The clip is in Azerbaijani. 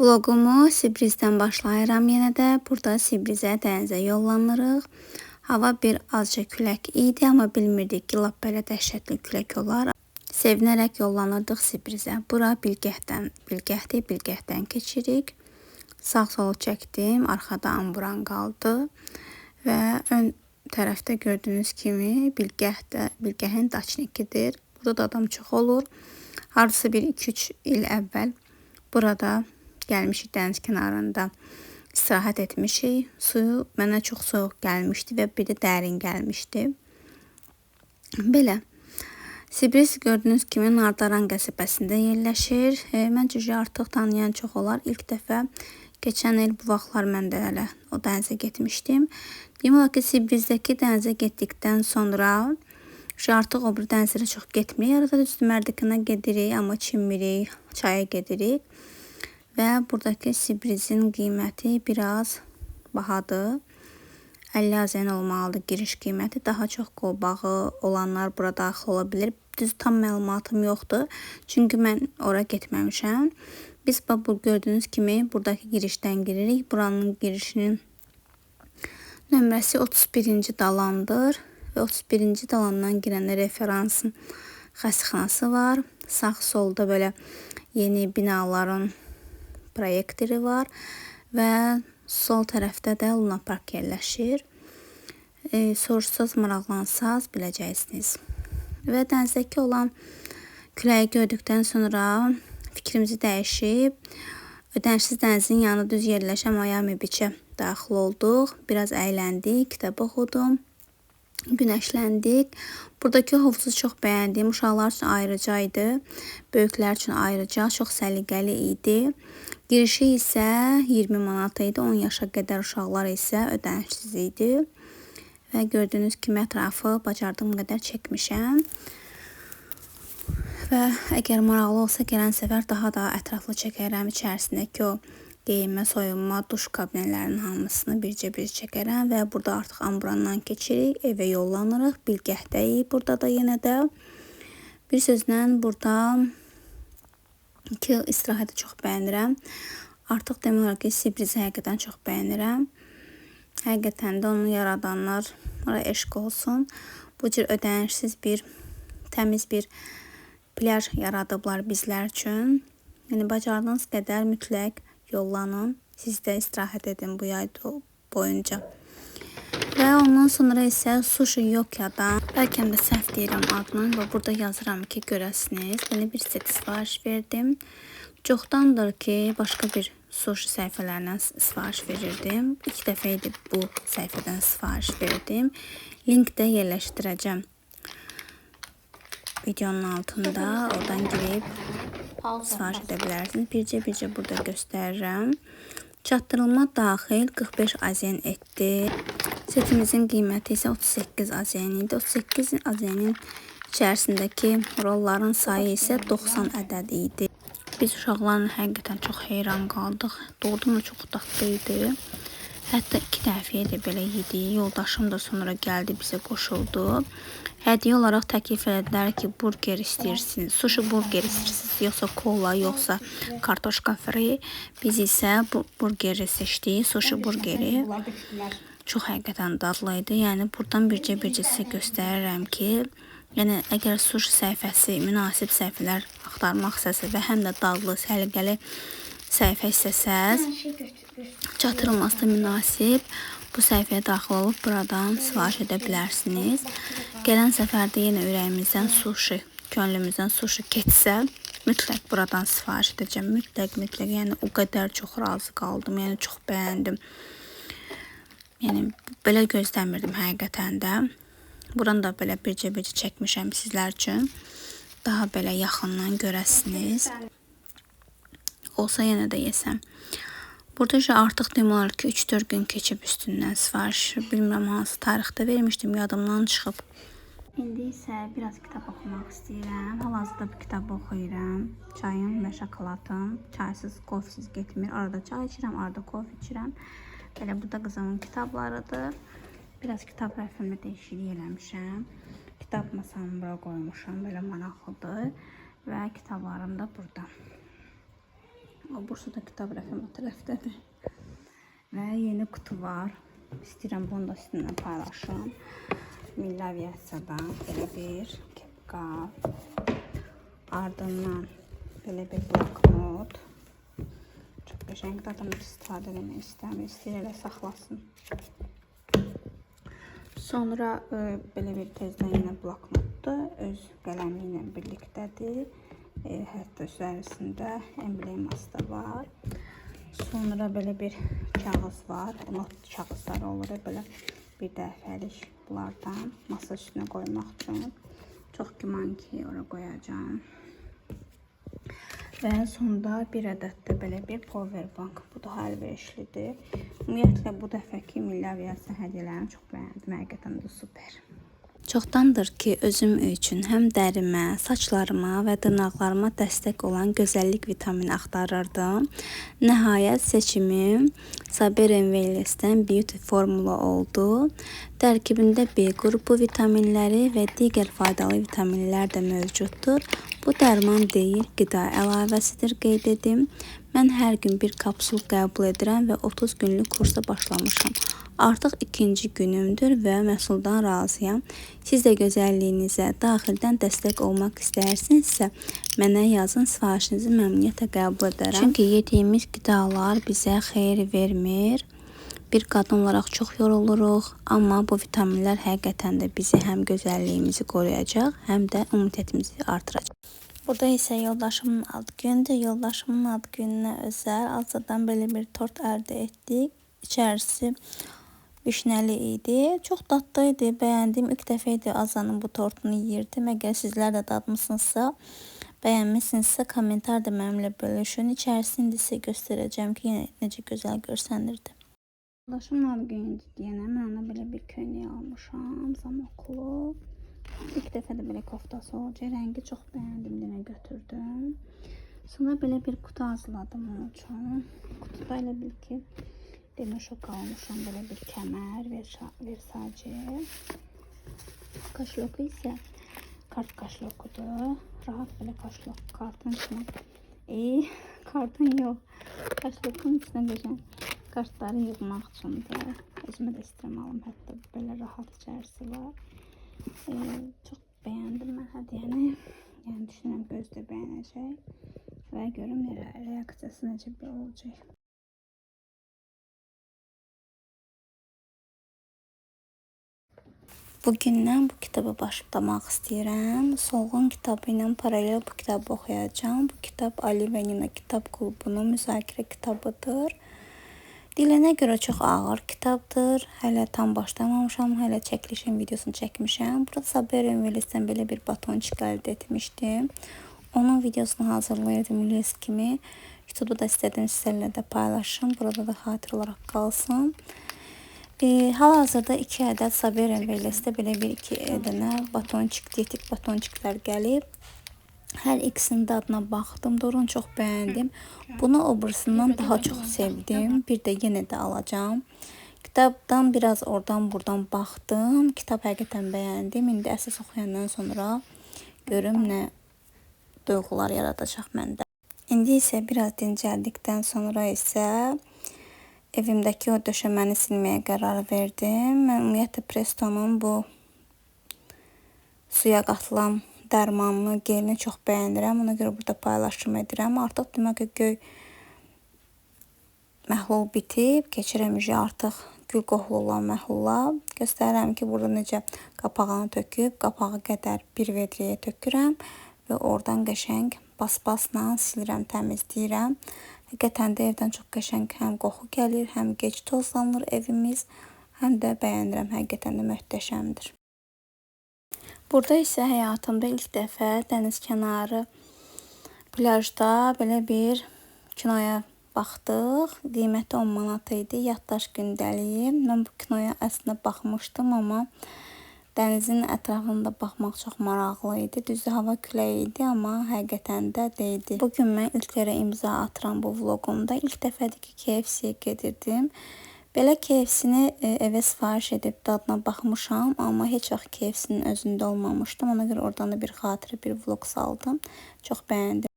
Vlogumu Sibrizdən başlayıram yenə də. Burada Sibrizə dənizə yollanırıq. Hava bir azca külək idi, amma bilmirdik ki, lap belə dəhşətli külək olar. Sevinərək yollanırdıq Sibrizə. Bura Bilgəhdən, Bilgəhdir, Bilgəhdən keçirik. Sağ-solu çəkdim, arxada Amburan qaldı və ön tərəfdə gördüyünüz kimi Bilgəhdə, Bilgəhin daçnikidir. Burada da adam çox olur. Hardasa bir 2-3 il əvvəl burada gəlmişik, dəniz kənarında istirahət etmişik. Suyu mənə çox soyuq gəlmişdi və bir də dərin gəlmişdi. Belə. Sibriz gördüyünüz kimi Nardaran qəsəbəsində yerləşir. Məncə artıq tanıyan çox olar. İlk dəfə keçən il bu vaxtlar mən də hələ o dənizə getmişdim. Deyim olar ki, Sibrizdəki dənizə getdikdən sonra artıq o bir dənizlərə çox getmirik. Arada düzdür Mərdəkana gedirik, amma çimmirik, çaya gedirik. Və buradakı Sibrizin qiyməti biraz bahadır. 50 AZN olmalıdır giriş qiyməti. Daha çox qolbağı olanlar bura daxil ola bilir. Düz tam məlumatım yoxdur. Çünki mən ora getməmişəm. Biz bu gördüyünüz kimi buradakı girişdən giririk. Buranın girişinin nömrəsi 31-ci dalandır. Və 31-ci dalandan girəndə referansın xəstəxanası var. Sağ solda belə yeni binaların proyektori var və sol tərəfdə də Luna Park yerləşir. Soruşsaz, maraqlansaz biləcəksiniz. Və dənizdəki olan küləyi gördükdən sonra fikrimizi dəyişib ödənişsiz dənizin yanında düz yerləşən Miami Beach-ə daxil olduq. Biraz əyləndik, kitab oxudum. Günəşləndik. Buradakı hovuzu çox bəyəndim. Uşaqlar üçün ayrıca idi. Böyüklər üçün ayrıca çox səliqəli idi. Girişi isə 20 manat idi. 10 yaşa qədər uşaqlar isə ödənişsiz idi. Və gördüyünüz kimi ətrafı bacardığım qədər çəkmişəm. Və əgər maraqlı olsa gələn səfər daha da ətraflı çəkərəm. İçərisindəki o geyinmə, soyunma, duş kabinlərinin hamısını bircə-bir çəkərəm və burada artıq Amburandan keçirik, evə yollanırıq. Bilgəhdəyik burada da yenə də. Bir sözlə burada ki istirahəti çox bəyənirəm. Artıq demək olar ki, Sibrizi həqiqətən çox bəyənirəm. Həqiqətən də onu yaradanlara eşq olsun. Bu cür ödənişsiz bir, təmiz bir plyaj yaradıblar bizlər üçün. Yəni bacardığınız qədər mütləq yollanın. Siz də istirahət edin bu yay boyunca. Və ondan sonra isə Sushi Yokya'dan, bəlkə də səhv deyirəm adını və burada yazıram ki, görəsiniz. Belə bir set sifariş verdim. Çoxdandır ki, başqa bir sushi səhifələrindən sifariş verirdim. İlk dəfə idi bu səhifədən sifariş verdim. Link də yerləşdirəcəm videonun altında. Oradan girib sifariş edə bilərsiniz. Bircə-bircə burada göstərirəm. Çatdırılma daxil 45 AZN etdi. Setimizin qiyməti isə 38 AZN idi. 38 AZN-in içərisindəki rolların sayı isə 90 ədəd idi. Biz uşaqlarla həqiqətən çox heyran qaldıq. Doğrudan da çox dadlı idi. Hətta 2 dəfəyə də belə yedik. Yoldaşım da sonra gəldi bizə qoşuldu. Hədiyyə olaraq təklif elədilər ki, burger istəyirsiniz, sushi burger istəyirsiniz, yoxsa kola, yoxsa kartoşka fri. Biz isə bu burgeri seçdik, sushi burgeri. Çox həqiqətən dadlı idi. Yəni buradan bircə-bircə sizə göstərirəm ki, yəni əgər sushi səhifəsi münasib səhifələr axtarmaq istəsəz və həm də dadlı, səliqəli səhifə istəsəz, çatdırılması da münasib bu səhifəyə daxil olub buradan sifariş edə bilərsiniz. Gələn səfərdə yenə ürəyimizdən sushi, könlümüzdən sushi keçsə, mütləq buradan sifariş edəcəm. Mütləq, mütləq. Yəni o qədər çox razı qaldım. Yəni çox bəyəndim. Yəni belə gözləmirdim həqiqətən də. Buranı da belə bircə-bircə çəkmişəm sizlər üçün. Daha belə yaxından görəsiniz. Olsa yenə də yesəm. Burada isə artıq demək olar ki, 3-4 gün keçib üstündən sifariş. Bilmirəm hansı tarixdə vermişdim, yadımdan çıxıb. İndi isə biraz kitab oxumaq istəyirəm. Hal-hazırda bir kitab oxuyuram. Çayım və şokoladım. Çaysız, kofesiz getmir. Arada çay içirəm, arada kofe içirəm. Belə bu da qızımın kitablarıdır. Biraz kitab rəfimdə dəyişiklik eləmişəm. Kitab masamı bura qoymuşam. Belə maraqlıdır. Və kitablarım da burada. O Bursada kitab rəfim o tərəfdədir. Və yeni qutu var. İstəyirəm bunu da sizinlə paylaşım. Milli Aviasiyadan belə bir kepka. Ardından belə bir bloknot. Çox qəşəngdir. Adam heç istifadə eləmək istəmir. İstəyir elə saxlasın. Sonra belə bir tezdən yenə bloknotdur. Öz qələmi ilə birlikdədir. Hətta üzərisində embleması da var. Sonra belə bir kağız var. Not kağızları olur belə bir dəfəlik bunlardan masa üstünə qoymaq üçün. Çox güman ki, ora qoyacağam. Və sonda bir ədəd də belə bir power bank. Bu da əlverişlidir. Ümumiyyətlə bu dəfəki Milli Aviasiya hədiyyələrini çox bəyəndim. Həqiqətən də super. Çoxdandır ki, özüm üçün həm dərimə, saçlarıma və dırnaqlarıma dəstək olan gözəllik vitamini axtarırdım. Nəhayət seçimim Saber Wellness-dən Beauty Formula oldu. Tərkibində B qrupu vitaminləri və digər faydalı vitaminlər də mövcuddur. Bu dərman deyil, qida əlavəsidir qeyd edim. Mən hər gün bir kapsul qəbul edirəm və 30 günlük kursa başlamışam. Artıq ikinci günümdür və məhsuldan razıyam. Siz də gözəlliyinizə daxildən dəstək olmaq istəyirsinizsə, mənə yazın, sifarişinizi məmnuniyyətlə qəbul edərəm. Çünki yediyimiz qidalar bizə xeyir vermir. Bir qadın olaraq çox yoruluruq, amma bu vitaminlər həqiqətən də bizi həm gözəlliyimizi qoruyacaq, həm də immunitetimizi artıracaq. Burada isə yoldaşımın ad günüdür. Yoldaşımın ad gününə özəl Azadan belə bir tort əldə etdik. İçərisi vişnəli idi. Çox dadlı idi, bəyəndim. İlk dəfə idi Azanın bu tortunu yeyirdim. Əgər sizlər də dadmısınızsa, bəyənmisinizsə kommentarda mənimlə bölüşün. İçərisini indi sizə göstərəcəm ki, yenə necə gözəl görsənirdi. Yoldaşımın ad günüdür deyənə mən ona belə bir köynək almışam, zamoklu. İlk dəfə də belə koftası olacaq. Rəngi çox bəyəndim, yenə götürdüm. Sonra belə bir qutu hazırladım onun üçün. Qutuda elə bil ki, demir şok almışam, belə bir kəmər, Versace. Kaşloku isə kart kaşlokudur. Rahat belə kaşlok kartın içinə. Kartın yox. Kaşlokun içinə qəşəng kartları yığmaq üçündür. Özümə də istəyirəm alım, hətta belə rahat içərisi var. Çox bəyəndim mən hədiyyəni. Yəni düşünürəm ki, özü də bəyənəcək. Və görüm reaksiyası necə bir olacaq. Bugündən bu kitabı başlamaq istəyirəm. Solğun kitabı ilə paralel bu kitabı oxuyacağam. Bu kitab Ali və Nina kitab klubunun müzakirə kitabıdır. Deyilənə görə çox ağır kitabdır. Hələ tam başlamamışam. Hələ çəkilişin videosunu çəkmişəm. Burada Saber Wellness-dən belə bir batonçik əldə etmişdim. Onun videosunu hazırlayırdım Reels kimi. YouTube'da da istədim sizlərlə də paylaşım. Burada da xatirə olaraq qalsın. Hal-hazırda 2 ədəd Saber Wellness-də belə bir 2 dənə batonçik, dietik batonçiklər gəlib. Hər ikisinin dadına baxdım. Doğrudan çox bəyəndim. Bunu o birisindən daha çox sevdim. Bir də yenə də alacağam. Kitabdan biraz oradan buradan baxdım. Kitab həqiqətən bəyəndim. İndi əsas oxuyandan sonra görüm nə duyğular yaradacaq məndə. İndi isə biraz dincəldikdən sonra isə evimdəki o döşəməni silməyə qərar verdim. Mən ümumiyyətlə Presto'nun bu suya qatılan dərmanlı gelini çox bəyənirəm. Ona görə burada paylaşım edirəm. Artıq demək ki, göy məhlul bitib. Keçirəm artıq gül qoxulu olan məhlula. Göstərirəm ki, burada necə qapağını töküb, qapağı qədər bir vedrəyə tökürəm və oradan qəşəng bas-basla silirəm, təmizləyirəm. Həqiqətən də evdən çox qəşəng həm qoxu gəlir, həm gec tozlanır evimiz, həm də bəyənirəm. Həqiqətən də möhtəşəmdir. Burada isə həyatımda ilk dəfə dəniz kənarı plyajda belə bir kinoya baxdıq. Qiyməti 10 manat idi. Yaddaş gündəliyi. Mən bu kinoya əslində baxmışdım, amma dənizin ətrafında baxmaq çox maraqlı idi. Düzdür, hava külək idi, amma həqiqətən də dəydi. Bu gün mən ilk yerə imza atıram bu vloqumda. İlk dəfədir ki, KFC-yə gedirdim. Belə KFC-ni evə sifariş edib dadına baxmışam, amma heç vaxt KFC-nin özündə olmamışdım. Ona görə oradan da bir xatirə, bir vloq saldım. Çox bəyəndim.